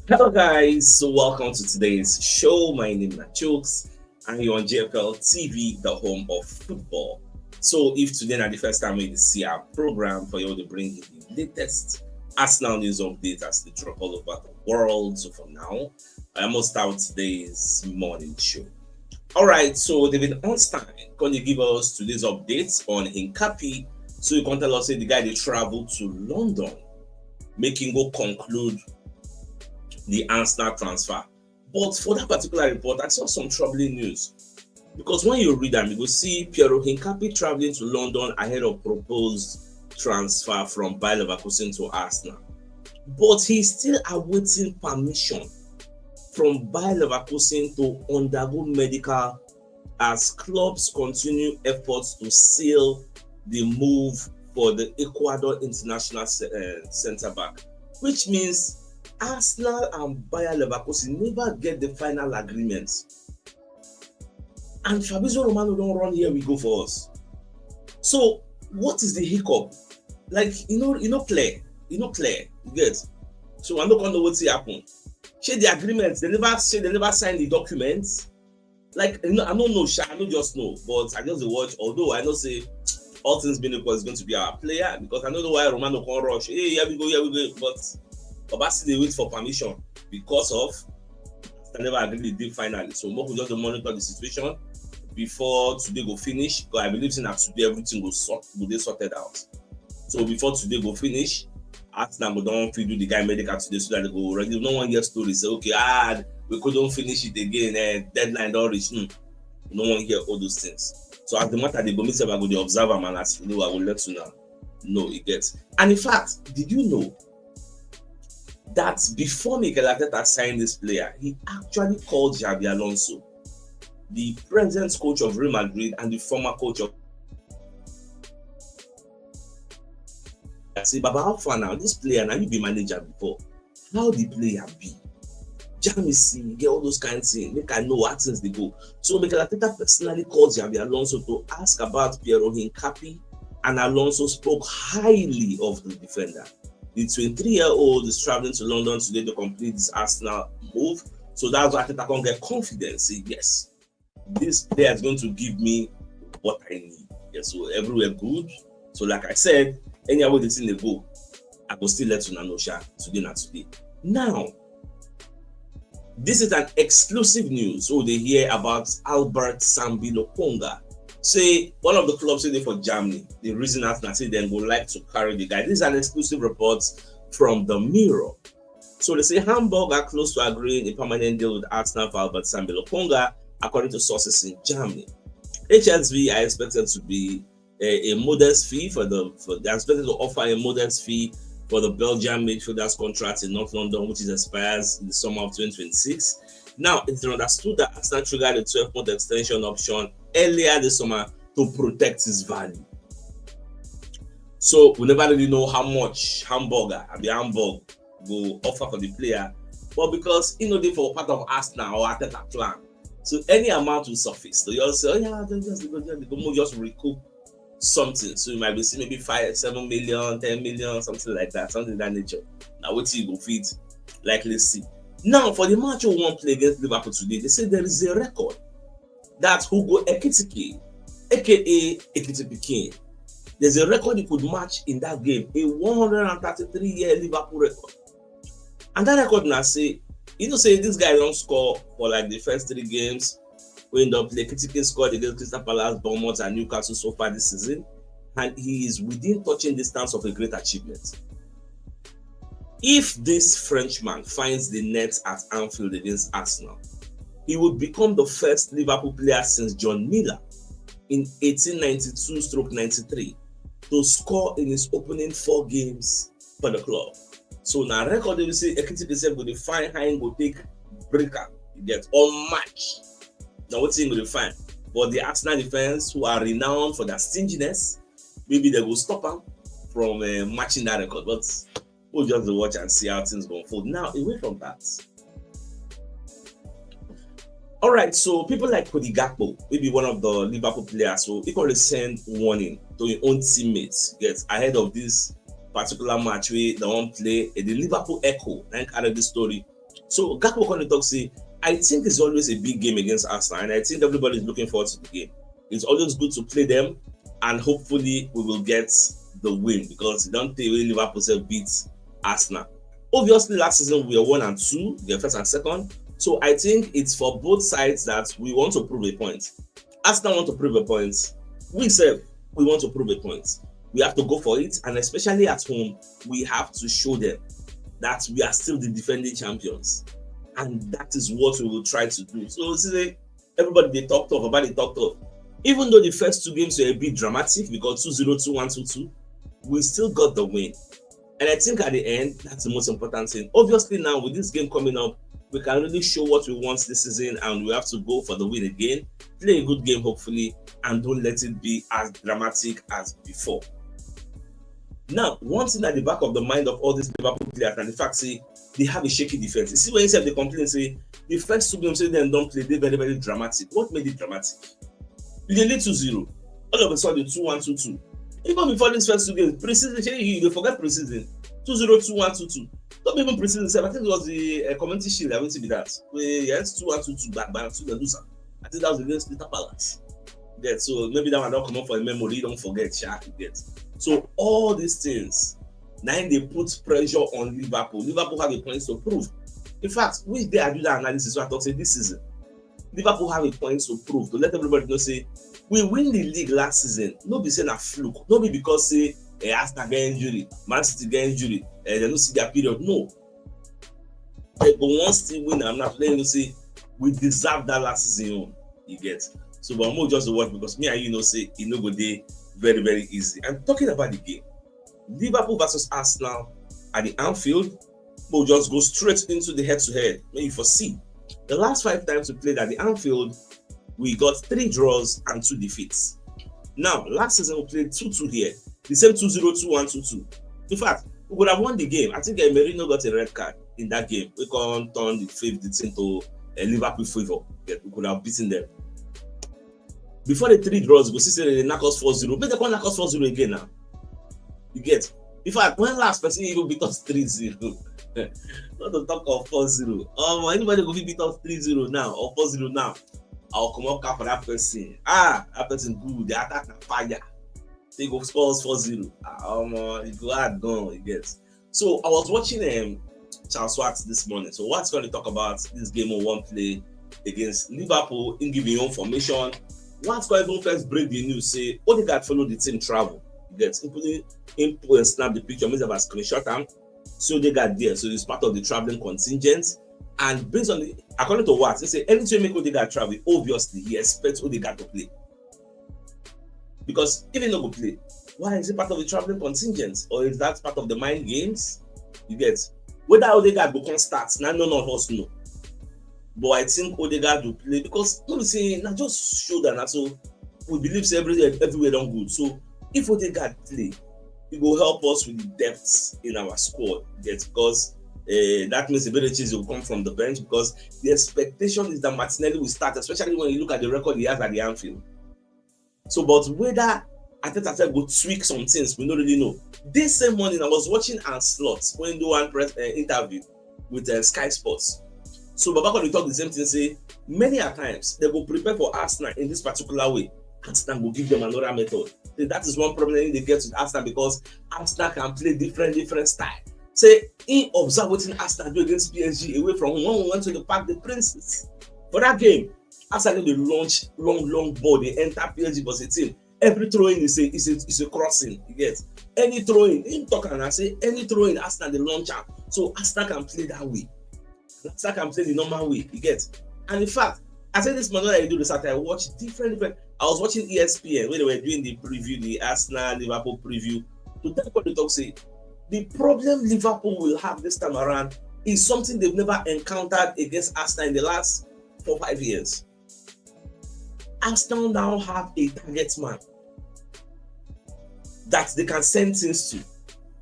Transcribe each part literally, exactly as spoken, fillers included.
Hello, guys. So welcome to today's show. My name is Chooks, and you're on J F L T V, the home of football. So, if today na the first time you see our program, for you to bring you the latest Arsenal news updates as they drop all over the world. So, for now, I must start today's morning show. All right, so David Ornstein, can you give us today's updates on Hincapié? So you can tell us say the guy they travel to London, making go conclude the Arsenal transfer. But for that particular report, I saw some troubling news. Because when you read them, you will see Piero Hincapié traveling to London ahead of proposed transfer from Bayer Leverkusen to Arsenal. But he's still awaiting permission from Bayer Leverkusen to undergo medical as clubs continue efforts to seal the move for the Ecuador international uh, centre back, which means Arsenal and Bayer Leverkusen never get the final agreement. And Fabrizio Romano don't run here we go for us. So what is the hiccup? Like you know, you know clear, you know clear, you get. So I don't know what's happening. Share the agreements. They never say they never signed the documents. Like you know, I don't know, Sha, I don't just know, but I just watch. Although I know say all things being equal is going to be our player because I don't know why Romano can't rush. Hey, here we go, here we go. But Obasi they wait for permission because of I never agree with them finally. So Moko just monitor the situation before today go finish. Because I believe in that today everything will sort will be sorted out. So before today go finish, Arsenal go don't feed do the guy medical today so that they go ready. No one get story say okay, ah, we couldn't finish it again. Eh, deadline don't reach. Hmm. No one hear all those things. So as the matter they go, me say I go the observer man as you know, I will let you know. No, it gets. And in fact, did you know that before Mikel Arteta signed this player, he actually called Xabi Alonso, the present coach of Real Madrid and the former coach of I say, Baba, how far now? This player now you be manager before. How the player be? Jamisi, get all those kind of things. Make I know what things they go. So Mikel Arteta personally called Xabi Alonso to ask about Piero Hincapié, and Alonso spoke highly of the defender. The twenty-three-year-old is traveling to London today to complete this Arsenal move. So that's why Arteta can get confidence. Say, yes, this player is going to give me what I need. Yes, so everywhere good. So like I said, anywhere the thing they go, I go still let you know, Sha, today not today. Now, this is an exclusive news. So they hear about Albert Sambi Lokonga. Say one of the clubs say they for Germany. The reason as I say they go like to carry the guy. This is an exclusive report from the Mirror. So they say Hamburg are close to agreeing a permanent deal with Arsenal for Albert Sambi Lokonga, according to sources in Germany. H S V are expected to be a, a modest fee for the for, they are expected to offer a modest fee for the Belgian midfielder's contract in North London, which is expires in the summer of twenty twenty-six. Now it's been understood that Arsenal triggered a twelve-month extension option earlier this summer to protect his value. So we never really know how much Hamburger and the Hamburg go offer for the player, but because you know they for part of Arsenal or Arteta plan, so any amount will suffice. So you all say, oh yeah, just go, just go, just recoup something. So you might be seeing maybe five, seven million, ten million, something like that, something of that nature. Now what you go feed, likely see. Now for the match you won't play against Liverpool today, they say there is a record that Hugo Ekitike, aka Ekitike King, there's a record he could match in that game, a one hundred thirty-three year Liverpool record. And that record now say, you know, say this guy don't score for like the first three games. We end up play Ekitike scored against Crystal Palace, Bournemouth, and Newcastle so far this season, and he is within touching distance of a great achievement. If this Frenchman finds the net at Anfield against Arsenal, he would become the first Liverpool player since John Miller in eighteen ninety-two stroke ninety-three to score in his opening four games for the club. So now record they say Ekitike go define how he go take breaker. You get all match. Now what thing go define? But the Arsenal defense, who are renowned for their stinginess, maybe they will stop him from uh, matching that record. But we'll just watch and see how things go unfold. Now, away from that. All right, so people like Cody Gakpo, maybe one of the Liverpool players, so he can send warning to his own teammates, yes, ahead of this particular match where they won't play at the Liverpool Echo and carry the story So Gakpo come dey talk say, I think it's always a big game against Arsenal, and I think everybody is looking forward to the game. It's always good to play them, and hopefully we will get the win, because e don tey wey Liverpool sef beat Arsenal. Obviously, last season we were one and two, the first and second. So I think it's for both sides that we want to prove a point. Arsenal want to prove a point. We sef, we want to prove a point. We have to go for it, and especially at home, we have to show them that we are still the defending champions. And that is what we will try to do. So, see, everybody dey talk tough, about dey talk tough. Even though the first two games were a bit dramatic, because two zero, two one, two two, we still got the win. And I think at the end, that's the most important thing. Obviously, now with this game coming up, we can really show what we want this season, and we have to go for the win again. Play a good game, hopefully, and don't let it be as dramatic as before. Now, one thing at the back of the mind of all these Liverpool players na the fact say they have a shaky defense. You see, when you sef dey complain say the first two games wey dem don play dey very, very dramatic. What made it dramatic? You dey lead two zero. All of a sudden, two one, two two. Even before these first two games, pre-season, shey you dey forget pre-season? Two zero, two one, two two. Not even pre-season sef. I think it was the uh, Community Shield. I went to be that. Wey, yes, two one, two two, back, back, two dem lose am. I think that was against Crystal Palace. Get, so maybe that one don comot for im memory, e don forget, sha, you get. So all these things, na im dey put pressure on Liverpool. Liverpool have a point to prove. In fact, we dey do that analysis, so I talk say this season, Liverpool have a point to prove, to let everybody know say we win the league last season. No be say na fluke. No be because say eh, Arsenal get injury, Man City get injury, eh, dem no see their period. No. Dem go wan still win am now, to let you know say we deserve that last season own. You get. So, but make we just watch, because me and you know say e no go dey very, very easy. And talking about the game, Liverpool versus Arsenal at the Anfield, we'll just go straight into the head-to-head. May you foresee. The last five times we played at the Anfield, we got three draws and two defeats. Now, last season we played two two here. The same two zero, two one, two two. In fact, we could have won the game. I think uh, Merino got a red card in that game. We can turn the, fav- the thing to uh, Liverpool favor. Yeah, we could have beaten them. Before the three draws, we go see say they knock us four zero. Make dem come knock us four zero again now. You get. In fact, when last person even beat us three zero, not to talk of four zero. Um, anybody go fit beat us three zero now or four zero now, I'll come up for that person. Ah, that person good. The attack na fire. They go score us four zero. Ah, um, uh, it go hard gan, you get. So I was watching um, Charles Watts this morning. So Watts going to talk about this game we wan play against Liverpool. Im give im own formation. Watts going to even first break the news, say Odegaard follow the team travel. You get, im put im, im put and snap the picture, make I screenshot am. So Odegaard there, so he's part of the traveling contingent. And based on the, according to Watts, he say anything make Odegaard travel, obviously he expects Odegaard to play. Because if he no go play, why is he part of the traveling contingent? Or is that part of the mind games? You get. Whether Odegaard go come start, na none of us know. But I think Odegaard will play, because no be say na just shoulder na, so we believe say every, everywhere don good. So if Odegaard play, e go help us with the depth in our squad. Get, because uh, that means Eberechi will come from the bench, because the expectation is that Martinelli will start, especially when you look at the record he has at the Anfield. So, but whether Arteta sef go tweak some things, we no really know. This same morning, I was watching Arne Slot when do one press uh, interview with uh, Sky Sports. So Baba come dey talk the same thing, say many a times they go prepare for Arsenal in this particular way. Arsenal go give them another method. Say that is one problem they get with Arsenal, because Arsenal can play different, different style. Say he observe wetin Arsenal do against P S G away from home when we went to the Parc des Princes. For that game, Arsenal dey launch long, long ball, dey enter P S G box eighteen. Every throw in is a, is a, is a crossing. You get, any throw in, im talk am, I say any throw in, Arsenal dey launch am. So Arsenal can play that way. Arsenal can play the normal way. You get. And in fact, I say this man, when I do research, I watch different, different. I was watching E S P N when they were doing the preview, the Arsenal Liverpool preview. To tell what they talk say, the problem Liverpool will have this time around is something they've never encountered against Arsenal in the last four, five years. Arsenal now have a target man that they can send things to.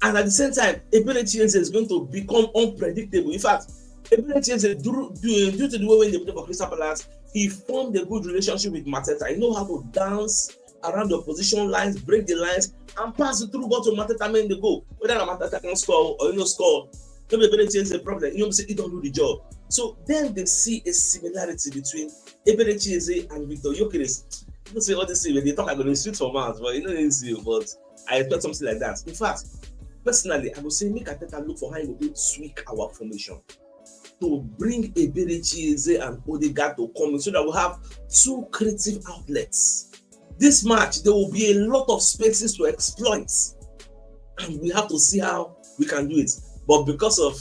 And at the same time, Eberechi Eze is going to become unpredictable. In fact, Eberechi Eze, due, due, due to the way when they play for Crystal Palace, he formed a good relationship with Mateta. He know how to dance around the opposition lines, break the lines, and pass it through ball to Mateta, make the goal. Whether na Mateta can score or you no score, no be Eberechi Eze problem. You know, say he don do the job. So then they see a similarity between Eberechi Eze and Victor Gyökeres. You know say all this thing, when they talk, I go dey sweet for mouth, but you know, easy. But I expect something like that. In fact, personally, I go say make Arteta look for how he go fit tweak our formation to bring Eberechi Eze and Odegaard to come in so that we have two creative outlets. This match, there will be a lot of spaces to exploit, and we have to see how we can do it. But because of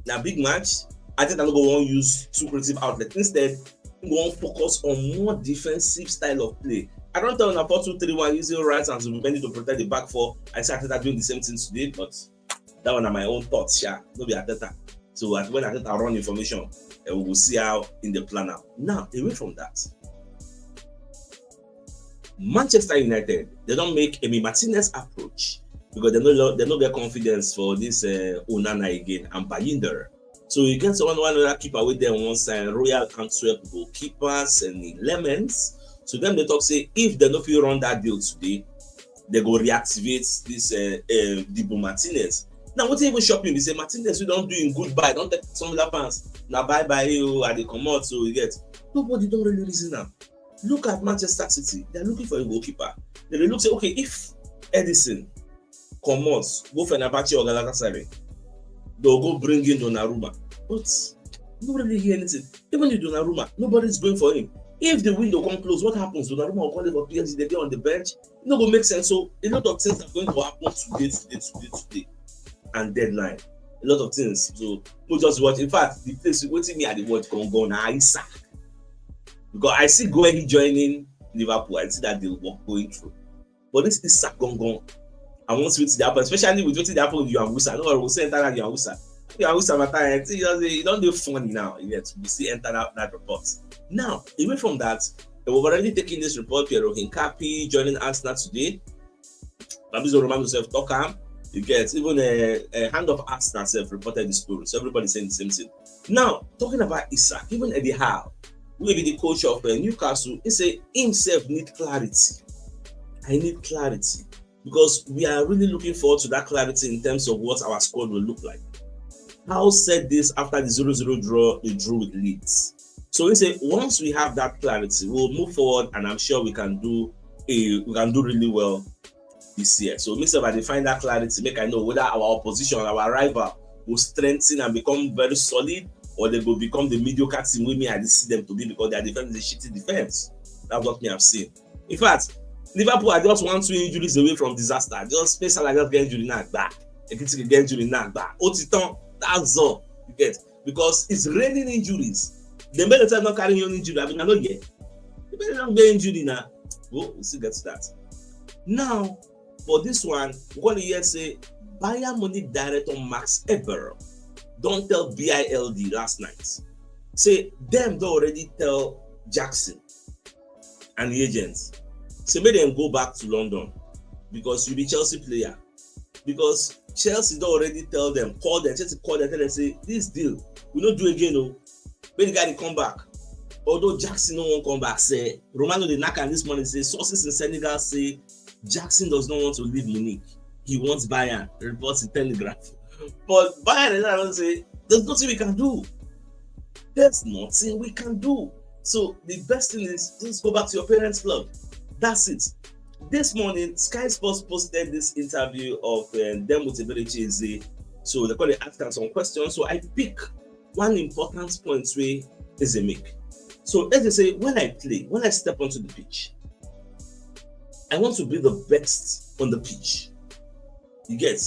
na big match, I think I'm not going to use two creative outlets. Instead, I'm going to focus on more defensive style of play. I don't tell una four two three one using Rice and Zubimendi to protect the back four. I see Arteta doing the same thing today, but that one are my own thoughts, sha. No be Arteta. So as when Arteta run information, eh, we will see how in the planner. Now, away from that, Manchester United, they don't make Emi Martinez approach because they no they no get confidence for this uh, Onana again and Bayindir. So you get someone one other keeper with them one side, Royal Antwerp goalkeepers and elements. So them they talk say if they no fit run that deal today, they go reactivate this uh, uh, Dibu Martinez. Now what even shock me be say Martinez we don't do him goodbye, don't take some other fans. Now bye bye you at the commode so you get nobody don't really reason now. Look at Manchester City, they're looking for a goalkeeper. They dey look say okay if Edison comot go Fenerbahce or Galatasaray, they'll go bring in Donnarumma. But you don't really hear anything. Even the Donnarumma, nobody's going for him. If the window come close, what happens? Donnarumma will call it for P S G, they be on the bench. It no go make sense. So a lot of things are going to happen today, today, today, today. And deadline. A lot of things. So we just watch. In fact, the place waiting me at the watch going go now Isak. Because I see Guehi joining Liverpool. I see that deal work going through. But this Isak gone gone. I want to see what happen, especially with what happened with Yohan Wissa. No, we say that Yohan Wissa. Yohan Wissa matter. I think you don't dey funny now. Yet we still enter that, that report. Now, away from that, we've already taken this report. Piero Hincapié joining Arsenal today. Fabrizio Romano himself talk am. You get even a, a hand of Arsenal self reported the story. So everybody saying the same thing. Now, talking about Isak, even Eddie Howe, who will be the coach of uh, Newcastle, he say himself need clarity. I need clarity because we are really looking forward to that clarity in terms of what our squad will look like. Howe said this after the zero zero draw they drew with Leeds. So he said once we have that clarity, we'll move forward, and I'm sure we can do a, we can do really well this year. So me sef, I dey find that clarity, make I know whether our opposition, our rival, will strengthen and become very solid, or they will become the mediocre team wey me I dey see them to be because their defense is a shitty defense. That's what me I've seen. In fact, Liverpool are just one two injuries away from disaster. Just Mo Salah just get injury now, gba. Ekitike get injury now, gba. Ó ti tán, that's all you get. Because it's raining injuries. Dem better not carry any injury. I mean, I no get. Dem better not get injury now. Well, we'll still get to that. Now, for this one, we gonna hear say Bayern Munich director Max Eberl don't tell B I L D last night. Say them don't already tell Jackson and the agents. Say make them go back to London because you be Chelsea player. Because Chelsea don't already tell them, call them, Chelsea call them, tell them say this deal we no do again o. Make the guy dey come back. Although Jackson no wan come back, say Romano dey knock am this morning say sources in Senegal say Jackson does not want to leave Munich. He wants Bayern. Reports in Telegraph. But Bayern and I don't say there's nothing we can do. There's nothing we can do. So the best thing is just go back to your parents' club. That's it. This morning, Sky Sports posted this interview of uh, them with Eberechi Eze. So they call it ask am some questions. So I pick one important point wey Eze make. So Eze say, when I play, when I step onto the pitch, I want to be the best on the pitch. You get?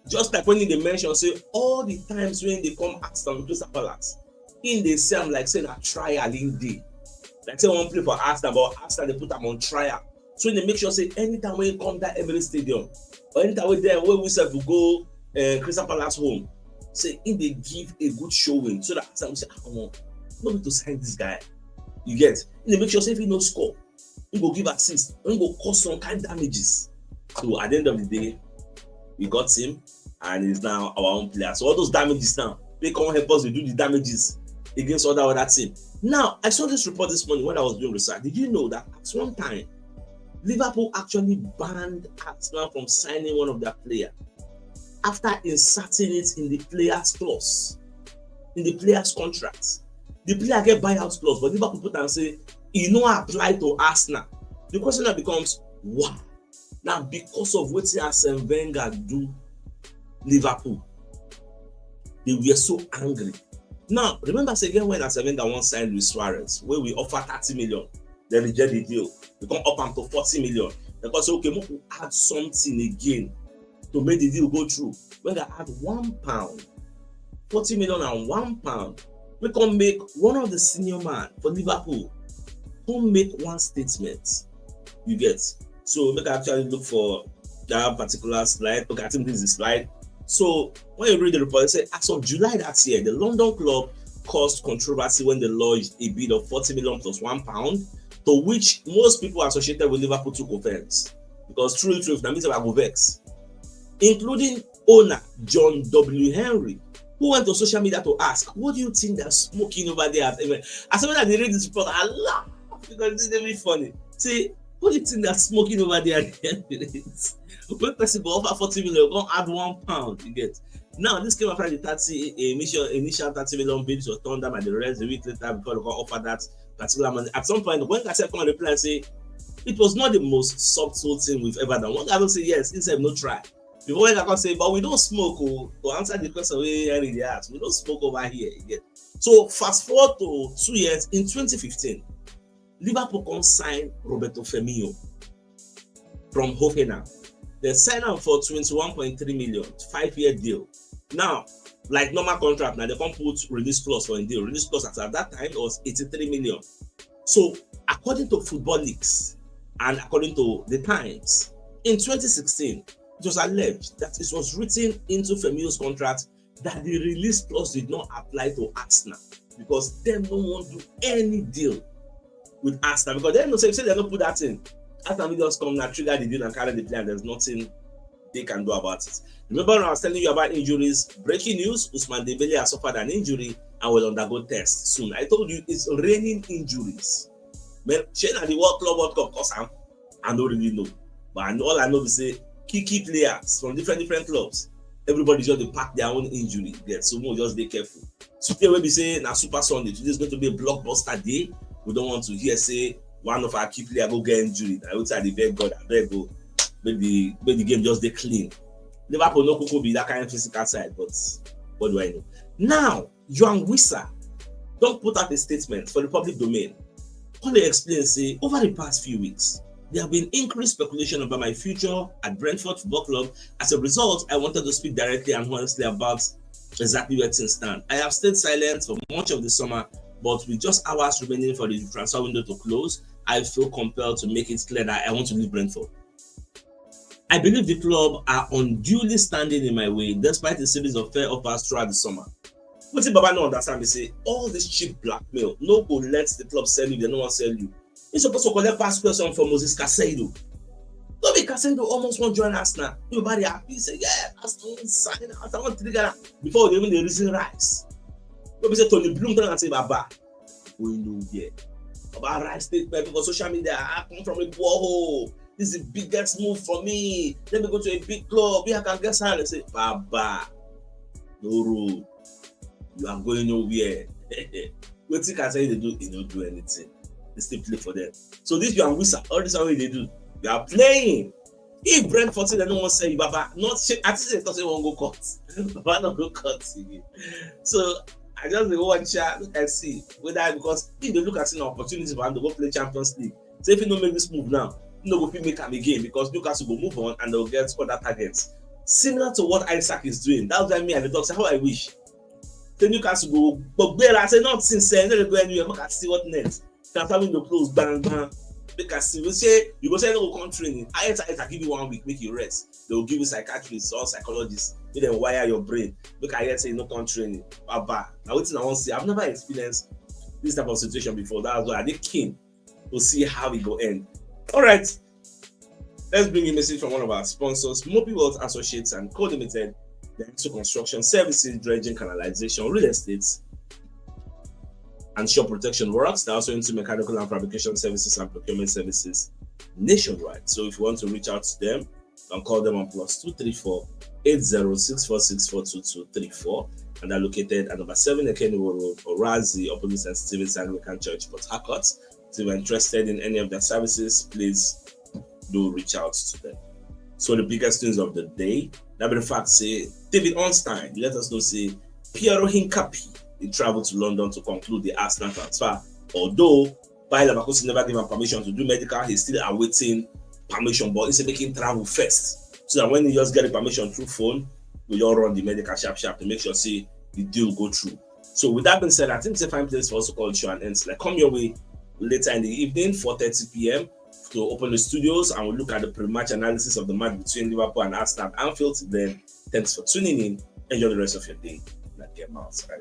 Just like when they mention say all the times when they come ask am Crystal Palace, in dey see am like say na trial in dey. Like say one play for Arsenal, but Arsenal they put am on trial. So they make sure say anytime when he come that Emirates Stadium, or anytime when there when we sef go uh, Crystal Palace home, say in dey give a good showing so that Arsenal will say, ah, no need to sign this guy. You get? In dey make sure say if he no score, he go give assist, he go cause some kind damages. So at the end of the day, we got him, and he's now our own player. So all those damages now, they can't help us to do the damages against other other team. Now, I saw this report this morning when I was doing research. Did you know that at one time, Liverpool actually banned Arsenal from signing one of their players after inserting it in the players clause? in the player's contract. The player get buyout clause, but Liverpool put and say e no apply to Arsenal. The question now becomes, why? Now, because of what Arsene Wenger do Liverpool, they were so angry. Now, remember say again when Arsene Wenger once signed Luis Suarez, where we offer thirty million, then reject the deal. We come up am to forty million. Because, okay, we add something again to make the deal go through. Wenger add one pound, forty million and one pound. We can make one of the senior man for Liverpool who make one statement. You get? So make I actually look for that particular slide. Okay, I think this is the slide. So when you read the report, it said as of July that year, the London club caused controversy when they lodged a bid of forty million plus one pound, to which most people associated with Liverpool took offense. Because truly, truly, that means I go vex, including owner John W. Henry, who went to social media to ask, "What do you think they're smoking over there?" As soon as they read this report, I laugh because this is really funny. Say, "What do you think they're smoking over there?" When person go offer forty million, go add one pound, you get. Now, this came after the thirty initial initial thirty million bids were turned down by the Reds a week later before they go offer that particular money. At some point, when I said come and reply, say it was not the most subtle thing we've ever done. One guy will say yes, he said no try. Before I can say, but we don't smoke. Oh, to answer the question we really asked, we don't smoke over here again. So fast forward to two years in twenty fifteen, Liverpool can sign Roberto Firmino from Hoffenheim. They sign him for twenty-one point three million, five-year deal. Now, like normal contract, now they can put release clause for a deal. Release clause at, at that time was eighty-three million. So, according to Football Leaks and according to the Times, in twenty sixteen, it was alleged that it was written into Firmino's contract that the release clause did not apply to Arsenal because they don't want to do any deal with Arsenal because they don't say, say they don't put that in. Arsenal will just come now, trigger the deal and carry the player. There's nothing they can do about it. Remember, I was telling you about injuries. Breaking news: Ousmane Dembele has suffered an injury and will undergo test soon. I told you it's raining injuries. Man, Shane and the World Club World Cup, cause I'm, I don't really know. But I know, all I know is say key key players from different different clubs, everybody just dey pack their own injury. Get so more just be careful. Today will be say now Super Sunday. Today is going to be a blockbuster day. We don't want to hear say one of our key players go get injury. I would say the beg God, I beg go, but the but the game just they clean. Liverpool no could be that kind of physical side, but what do I know? Now, Johan Wissa don't put out a statement for the public domain. Only explain say over the past few weeks, there have been increased speculation about my future at Brentford Football Club. As a result, I wanted to speak directly and honestly about exactly where things stand. I have stayed silent for much of the summer, but with just hours remaining for the transfer window to close, I feel compelled to make it clear that I want to leave Brentford. I believe the club are unduly standing in my way despite a series of fair offers throughout the summer. What Baba no understand me say all this cheap blackmail no go let the club sell you, they no want sell you. He's supposed to collect pass question for Moses Casado. No be Casado almost won't join us now. Everybody happy say yeah, Arsenal sign, Arsenal want trigger before they even the reason rise. No be say Tony Bloom tell and say Baba, we know here. Baba write statement for social media. I come from a borehole. This is the biggest move for me. Let me go to a big club where I can get salary. Say, Baba, no road. You are going nowhere. What you can say they do, you don't do anything. They still play for them. So this you and Wissa, all this one they do. You are playing. If Brentford say they don't want to sell you, Baba, not shit. I think they thought they won't go cut. Baba not go cut again. So I just dey watch, uh, look and see whether because if they look at an opportunity for him to go play Champions League. So if you don't make this move now, you no go fit make am again because Newcastle go move on and they'll get other targets. Similar to what Isaac is doing. That's why me and the talk say how I wish. Say Newcastle go, but where I say not since then, they go anywhere. Make I see what next. Transfer window close, bang bang. Make I see. We say you go say no go come training. I enter, I give you one week, make you rest. They will give you psychiatrists or psychologists. Make them wire your brain. Make I hear say no come training. Baba. Now wetin I wan see. I've never experienced this type of situation before. That's why I dey keen to see how it go end. All right. Let's bring a message from one of our sponsors, Mobi Wealth Associates and Co Limited. They're into construction services, dredging, canalization, real estate, and shore protection works. They're also into mechanical and fabrication services and procurement services nationwide. So if you want to reach out to them, you can call them on plus two three four eight zero six four six four two two three four. and they're located at number seven Ekeniwo Road, Orazi, opposite Saint Stephen's Anglican Church, Port Harcourt. So if you're interested in any of their services, please do reach out to them. So the biggest news of the day, that be the fact say David Ornstein let us know say Piero Hincapié, he traveled to London to conclude the Arsenal transfer. Although Bayer Leverkusen never gave him permission to do medical, he's still awaiting permission, but he's making travel first. So that when he just get the permission through phone, we all run the medical sharp sharp to make sure say the deal go through. So with that being said, I think it's a fine place for us to call the show and end. Like, come your way later in the evening, four thirty p.m., to open the studios, and we'll look at the pre-match analysis of the match between Liverpool and Arsenal at Anfield. Then, thanks for tuning in. Enjoy the rest of your day. Like, get miles, right?